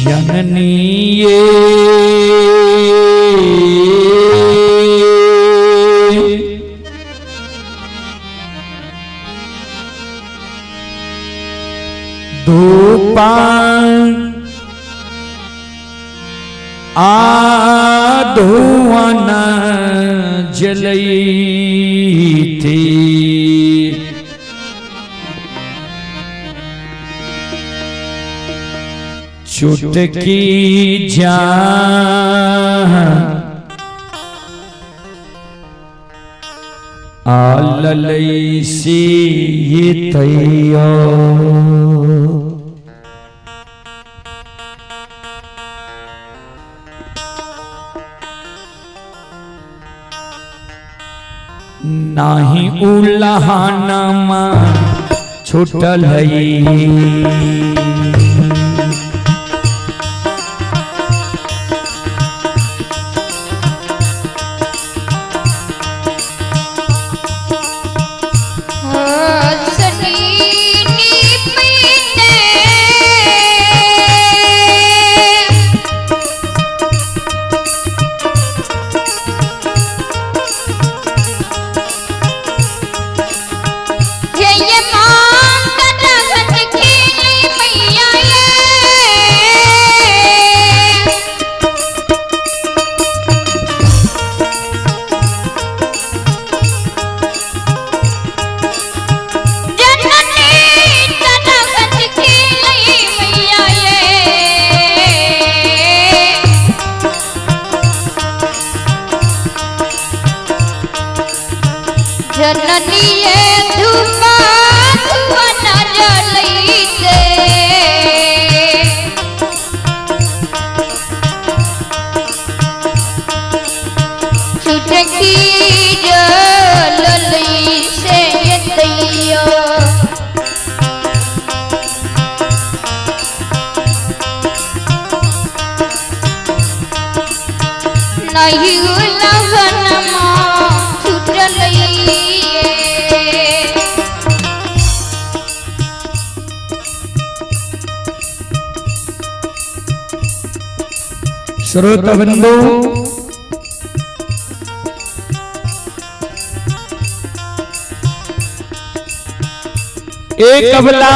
जननी ये धूपान आ धुआन जलई थी। चुटकी जा आललई सी तैयो। नाही उलहाना छूटल श्रोता बंधु, एक अबला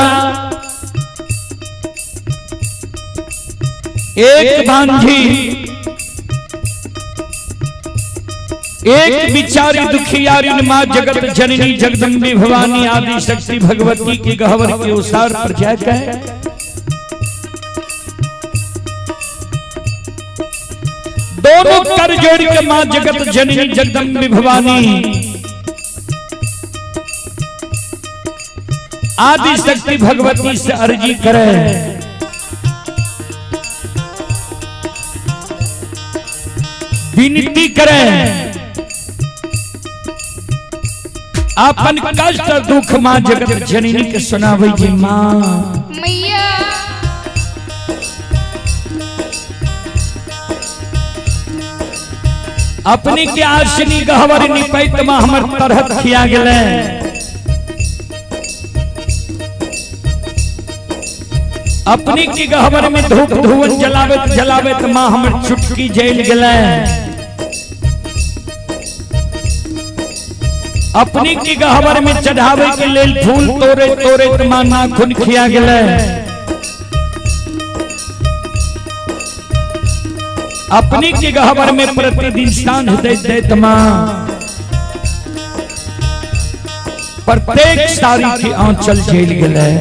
एक बांझी एक बिचारी दुखियारी मां जगत जननी जगदम्बी भवानी आदि शक्ति भगवती की गहवर के उसार पर जाकर दोनों कर जोड़ के मां जगत जननी जगदम्बी भवानी आदि शक्ति भगवती से अर्जी करे, विनती करे, अपन कष्ट दुख मां जगत जननी के सुनावे जी मां मैया। अपने के आसनी गहवर निपैत मां हमर तरहत खिया गेले। अपने के गहवर में धूप धुवन जलावेत जलावेत मां हमर चुटकी जल गेले। अपने के गहवर में चढ़ावे के लेल फूल तोड़े तोड़े मां नाखून खिया गेले। अपने के गहवर में प्रतिदिन सांझ दैत दैत मां प्रत्येक साड़ी के आंचल जल गेले।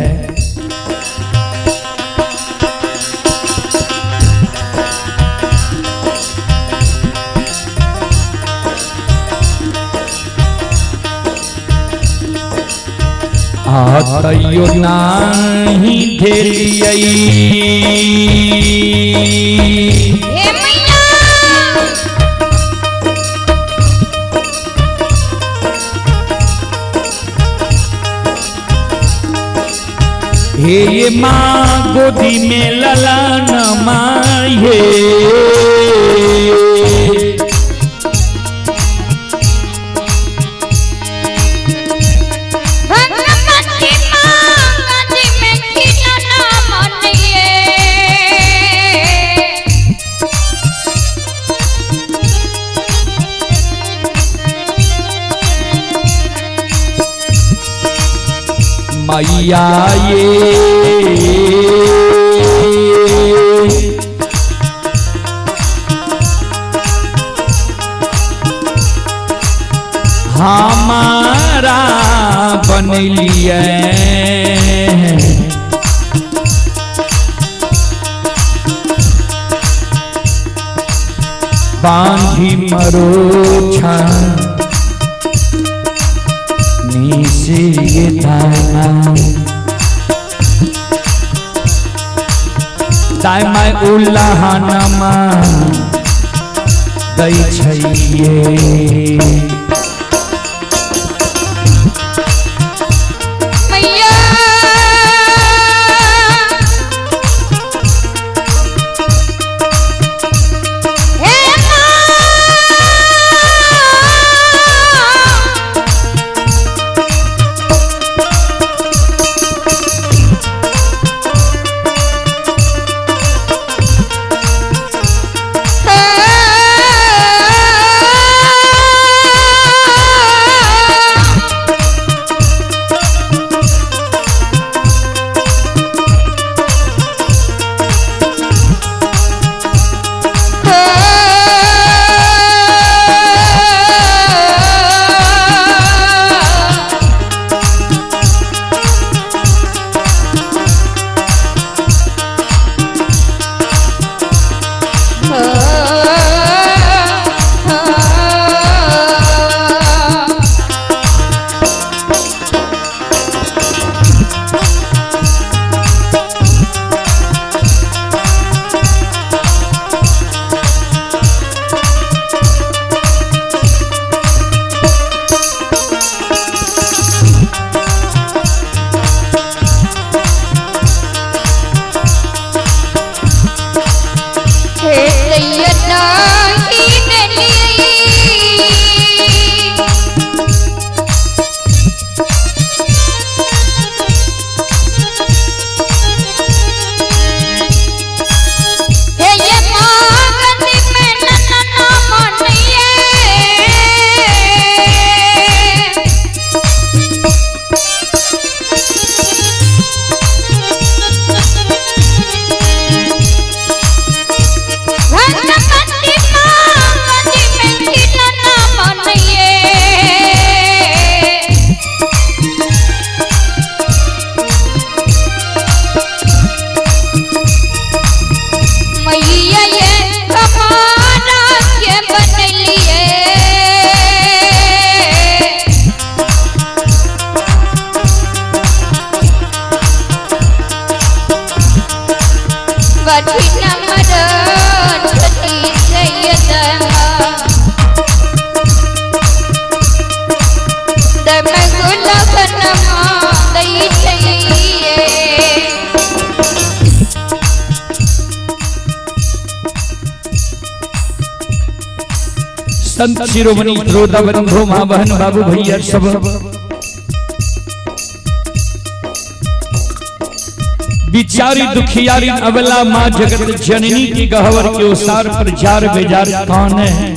आतयो नाही धेलियै हे मैया। हे माँ गोदी में ललन माये भगवती माँ गोदी में खिलौना मन ये। मैया ये हमारा बनलिए बांधी मरोछा नीसे दाना दाय my उल्लाहनमा दै छैये। मैया हे माँ हे नाही देली। हे ये मागनी में नन्ना मनिए। भगवती मागनी में खिलना मनिए। मैया ये हमारा के बनलिए। बठी नमरन छठी सैयदमा दम गुलगनमा दै छैये। संत शिरोमणि श्रोता बंधु माँ बहन बाबू भैया सब बिचारी दुखियारी अबला माँ जगत जननी की गहवर के उसार पर जार बेजार कौन है।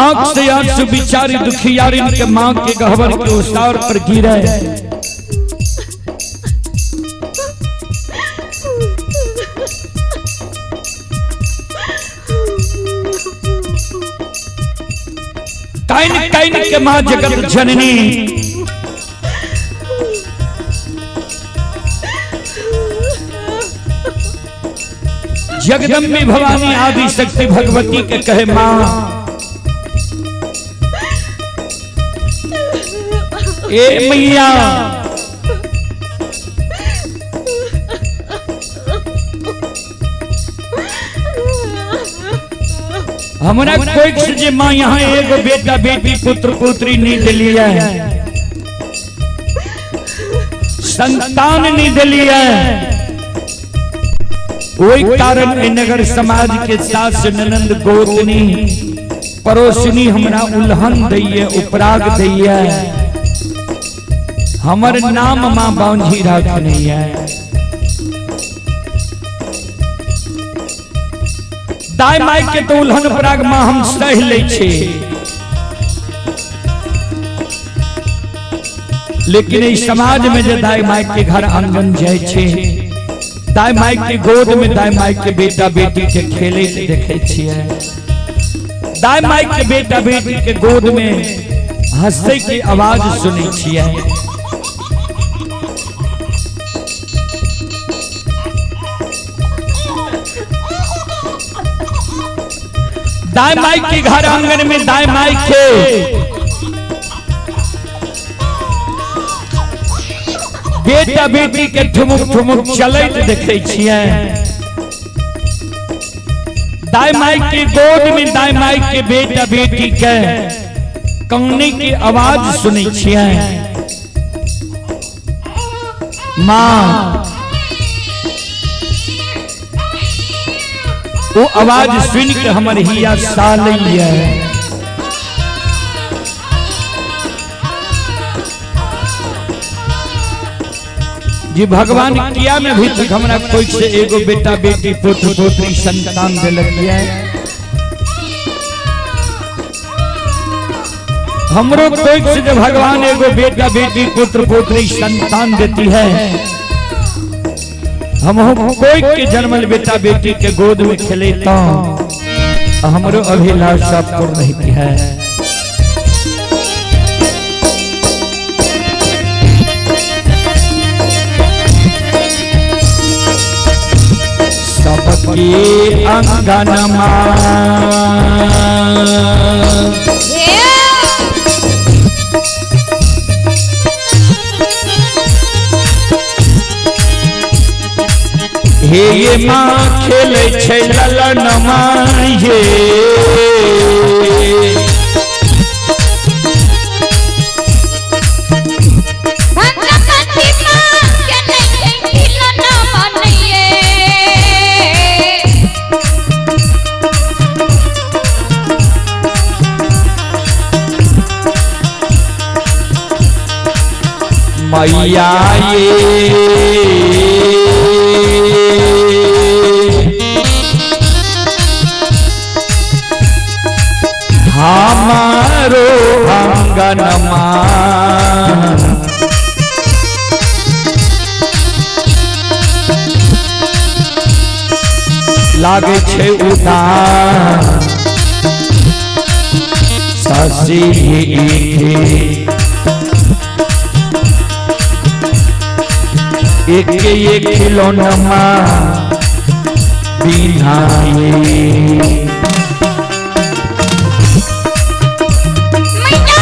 आंख से आंसू बिचारी दुखियारी के माँ के गहवर के उसार पर गिरे। काइन काइन के माँ जगत जननी जगदम्बी भवानी आदि शक्ति भगवती के कहे माँ ए मैया हमरा कोई से जे माँ यहाँ एगो बेटा बेटी पुत्र पुत्री नहीं दिलिए, संतान नहीं दिलिए, वही कारण ए नगर समाज के सास ननंद गोतनी पड़ोसनी हमरा उल्हन दैये उपराग दैये, हमर नाम माँ बांझी रखने है। दाई माई के तो उल्हन उपराग माँ हम सह ले छे, लेकिन इस समाज में जे दाई माई के घर आंगन जाय छै, दाई माई के गोद में दाई माई के बेटा बेटी के खेले के देखे छियै, दाई माई के बेटा बेटी के गोद में हंसे के आवाज सुनै छियै। दाई माई के घर आंगन में दाई माई के बेटा बेटी के ठुमुक ठुमुक चलैत देखे छियै। दाई माई के गोद में दाई माई के बेटा बेटी के कंगनी की आवाज सुनै छियै। माँ वो आवाज सुन के हमर हिया सालैया। जी भगवान किया में भी तक हमरा कोई से एगो बेटा बेटी पुत्र पुत्री संतान दिलक है। हमरो कोई से जब भगवान एगो बेटा बेटी पुत्र पुत्री संतान देती है, हम कोई के जन्मल बेटा बेटी के गोद में खेले तो हमरो अभिलाषा पूर्ण रहती है। सबके अंगनमा हे ये माँ खेले छै ललनमा ये भगवती माँ खेले छै खिलौना ये। मैया ये हमारो अंगनमा लागे छै उदास शशि एक एक खिलौनमा बिना ये। मैया।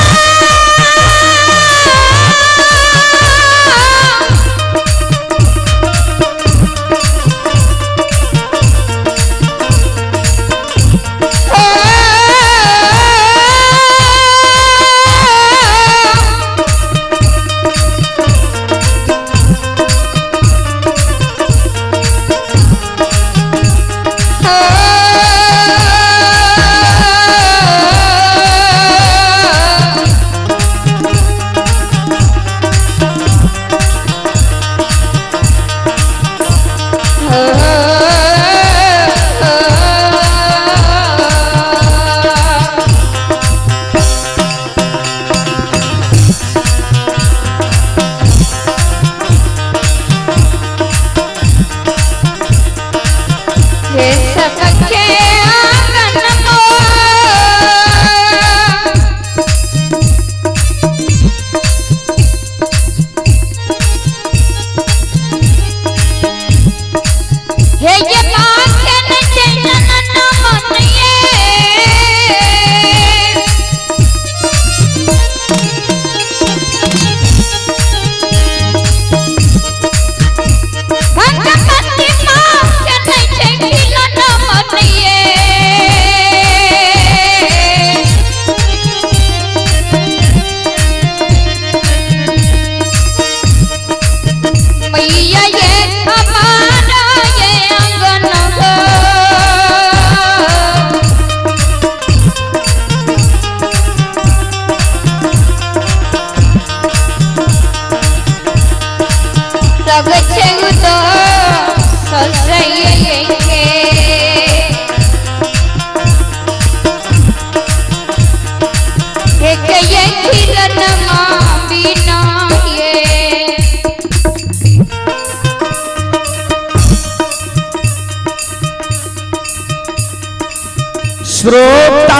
श्रोता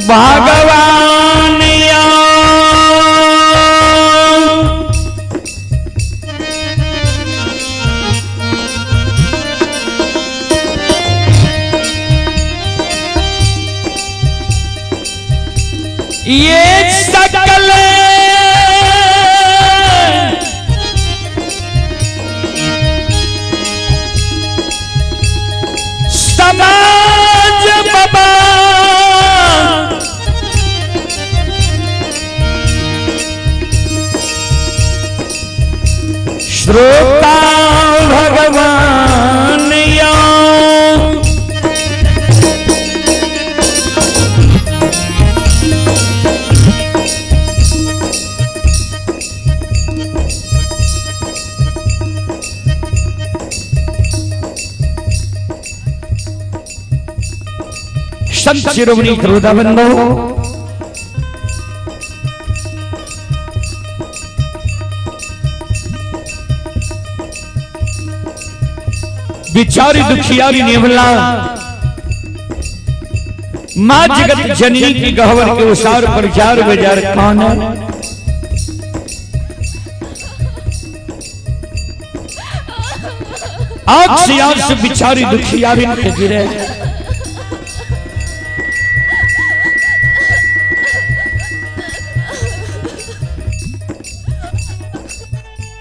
भगवान या ये सकल समाज बाबा श्रोता भगवान या संत शिरोमणि क्रोधाबंधो बिचारी दुखियारी नेवला माँ जगत जननी की गहवर के उसार पर जार बाजार कौन है? आग से आग से बिचारी दुखियारी के गिरे।